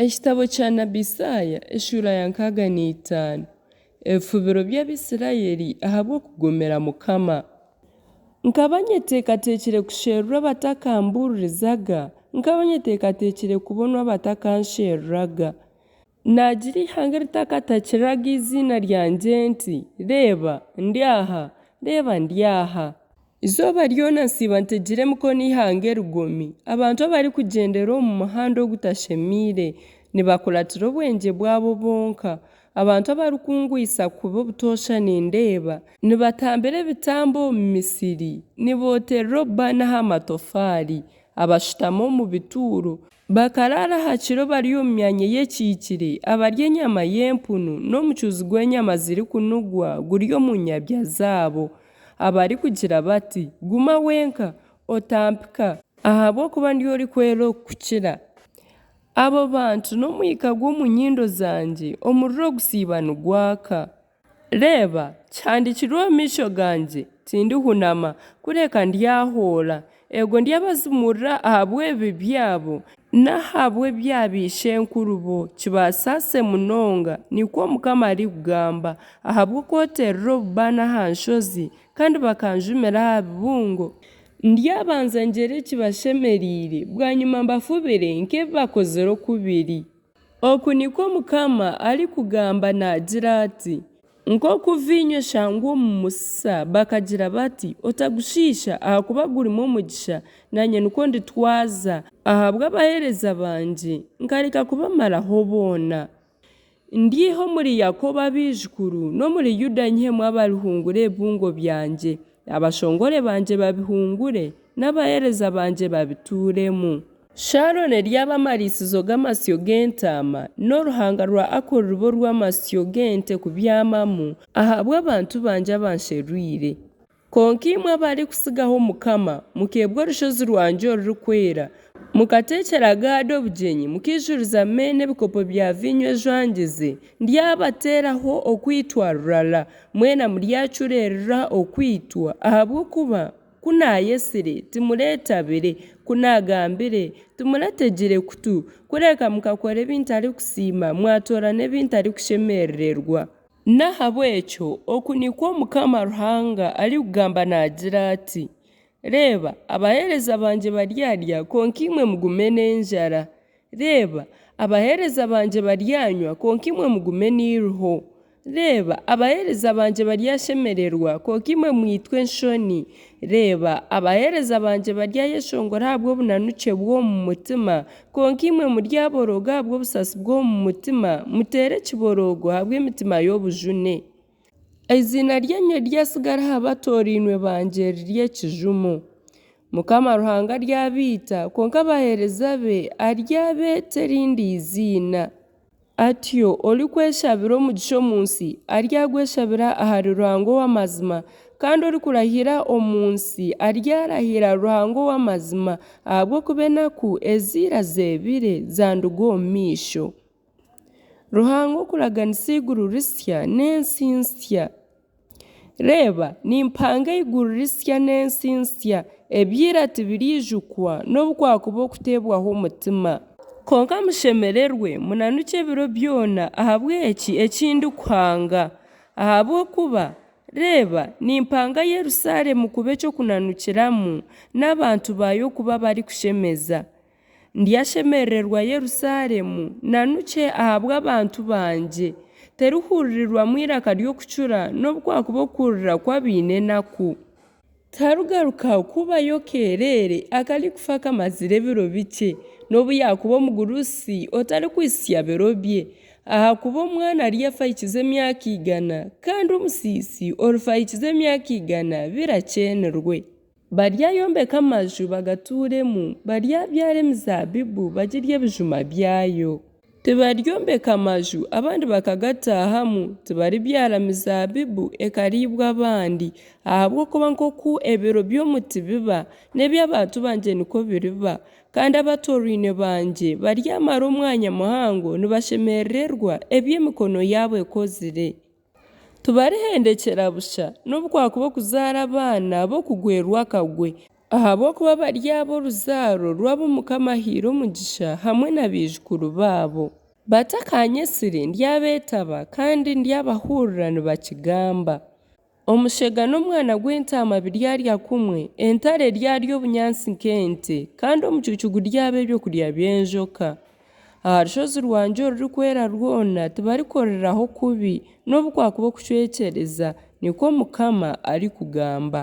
Ekitabo kya nabi Isaaya eshuura ya 65. Ebifubiro by'Abaisiraeli ahabw'okugomera Mukama. Nkaba nyeteekateekire kusherura abatakambuuririzaga, nkaba nyeteekateekire kubonwa abatakansheruraga. Naagira eihanga eritakatakiraga eiziina ryangye nti, Reeba, ndi aha! Reeba, ndi aha! Eizooba ryona nsiiba ntegire emikono eihanga erigomi, abantu abarikugyendera omu muhanda ogutashemeire, nibakuratira obwengye bwabo bonka, abantu abarikungwisa kubi obutoosha nindeeba, nibatambira ebitambo omu misiri, nibooterera obubaani aha matofaari, abashutama omu bituuro, bakaraara aha kiro bari omu myanya eyekiikire, abarya enyama y'empunu, n'omucuuzi gw'enyama zirikunugwa guri omu nyabya zaabo. Abarikugira bati, Guma wenka, otampika, ahabw'okuba ndi orikwera okukukira. Abo bantu n'omwika gw'omu nyindo zangye, omuriro ogusiiba nigwaka. Reeba, kihandiikirwe omu maisho gangye, tindihunama, kureka ndyahoora. Eego ndyabazimuurira ahabw'ebibi byabo n'ahabw'ebya baishenkurubo, kibasaase munonga, nikwo Mukama arikugamba, ahabw'okwoterera obubaani aha nshozi, kandi bakanjumira aha bibungo. Ndyabanza ngyere ekibashemereire, bwanyima mbafubire nk'ebi bakozire oku biri. Oku nikwo Mukama arikugamba naagira ati, Nk'oku viinyo eshangwa omu musisa, bakagira bati, Otagushiisha, ahakuba gurimu omugisha, naanye nikwo nditwaza ahabw'abaheereza bangye, nkareka kubamaraho boona. Ndyaiha omuri Yakobo abaijukuru, n'omuri Yuda nyihemu abarihungura ebibungo byangye, abashongore bangye babihungure, n'abaheereza bangye babituuremu. Shaaroni eryaba amariisizo g'amasyo g'entaama, n'oruhanga rwa Akori rube orw'amasyo g'ente kubyamamu, ahabw'abantu bangye abansherwire. Kwonka imwe abarikutsigaho Mukama, mukeebwa orushozi rwangye orurikwera, mukateekyera Gaadi obugyenyi, mukaijuriza Meeni ebikopo bya viinyo ejwangize, ndyabateeraho okwitwa rurara, mwena muryacureerera okwitwa, ahabw'okuba Ku naayetsire, timureetabire, ku naagambire, timurategire kutu, kureka mukakora ebi ntarikusiima, mwatoorana ebi ntarikushemerererwa. N'ahabw'ekyo oku nikwo Mukama Ruhanga arikugamba naagira ati, Reeba, abaheereza bangye baryarya, kwonka imwe mugume n'enjara. Reeba, abaheereza bangye baryanywa, kwonka imwe mugume n'eiriho. Reeba, abaheereza bangye baryashemererwa, kwonka imwe mwitwe enshoni. Reeba, abaheereza bangye baryayeshongora ahabw'obunanukye bw'omu mutima, kwonka imwe muryaborooga ahabw'obusaasi bw'omu mutima, muteere ekiboroogo ahabw'emitima y'obujune. Eiziina ryanyu eryatsigara aha batoorainwe bangye riri ekijumo. Mukama Ruhanga aryabaita, kwonka abaheereza be aryabeeta erindi iziina. Atyo orikweshabira omugisha omu nsi aryagweshabira ahari Ruhanga ow'amazima, kandi orikurahira omu nsi aryarahira Ruhanga ow'amazima, ahabw'okuba enaku eza ira zeebire, zanduga omu maisho. Ruhanga okuraganisa eiguru risya n'ensi nsya. Reeba, nimpanga eiguru risya n'ensi nsya, ebya ira tibiriijukwa, n'obu kwakuba okuteebwaho omutima. Kwonka mushemererwe, munanukye ebiro byona ahabw'eki eki ndikuhanga, ahabw'okuba, reeba, nimpanga Yerusaalemu kuba eky'okunanukiramu, n'abantu baayo kuba abarikushemeza. Ndyashemerererwa Yerusaalemu, nnanukye ahabw'abantu bangye. Terihuririrwamu eiraka ry'okucura n'obu kwakuba okurira kw'abaine enaku. Tiharigaruka kubayo keereere akarikufa kamazire ebiro bikye, n'obu yaakuba omugurusi otarikuhitsya biro bye. Ahakuba omwana aryafa ahikize emyaka igana, kandi omusiisi orifa ahikize emyaka igana birakyeenirwe. Baryayombeka amaju bagatuuremu, baryabyara emizaabibu bagirye ebijuma byayo. Tibaryombeka maju abandi bakagataahamu, tibaribyara mizaabibu ekariibwa abandi, ahabw'okuba nk'oku ebiro by'omuti biba, n'eby'abantu bangye nikwo biriba, kandi abatoorainwe bangye baryamara omwanya muhango nibashemerererwa ebi emikono yaabo ekozire. Tibarihendekyera busha, nobu kwakuba okuzaara abaana b'okugwerwa akagwe. Ahabw'okuba baryaba oruzaaro rw'abu Mukama ahaire omugisha hamwe na baijukuru baabo. Batakaanyetsire ndyabeetaba, kandi ndyabahurira nibakigamba. Omushega n'omwana gw'entaama biryarya kumwe, entare eryarya obunyaatsi nk'ente, kandi omucuucu guryaba ebyokurya by'enjoka. Aha rushozi rwangye orurikwera rwona tibarikoreraho kubi, nobu kwakuba okucwekyereza, nikwo Mukama arikugamba.